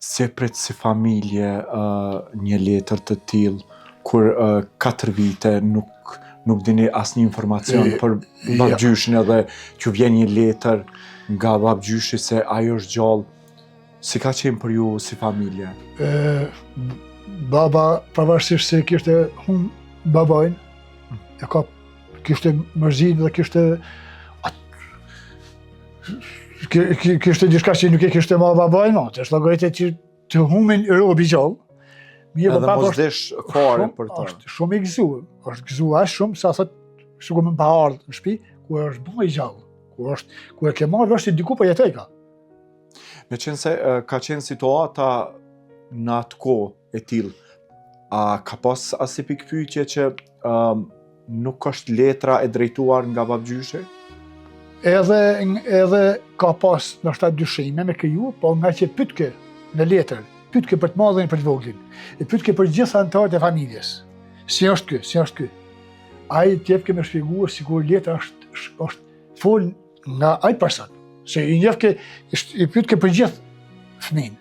Si e pret si familje uh, një letër të tillë kur uh, 4 vite nuk nuk dini asnjë informacion e, për babgjyshin edhe që vjen një letër nga babgjyshi se ai është gjallë. Si ka qenë për ju si familje? E, baba, pavarësisht se kishte hum babajn, e ka kishte mërzin dhe kishte Kishte diçka që nuk e kishte ma babajn ma, të është llogaritë që të humin robi gjallë. Mirë, Edhe mos dish fare për të. Është shumë i gëzu, është gëzu aq shumë, sa thot, sikur me pa ardhë në shpi, ku është bo i gjallë, ku është, ku e ke marrë vesh që diku po jetojka. Meqenëse ka qenë situata në atë kohë e tillë, a ka pas asi pikëpyetje që um, Nuk është letra e drejtuar nga babgjyshi? Edhe, edhe ka pas ndoshta dyshime me kriju, po ngaqë pytke në letër, pytke për të madhin për të voglin, e pytke për gjithë anëtarët e familjes. Si është ky, si është ky? Ai t'jepke me shpjegu sikur letra është, është fol nga ai person, se i njefke, i pytke për gjithë fëmin.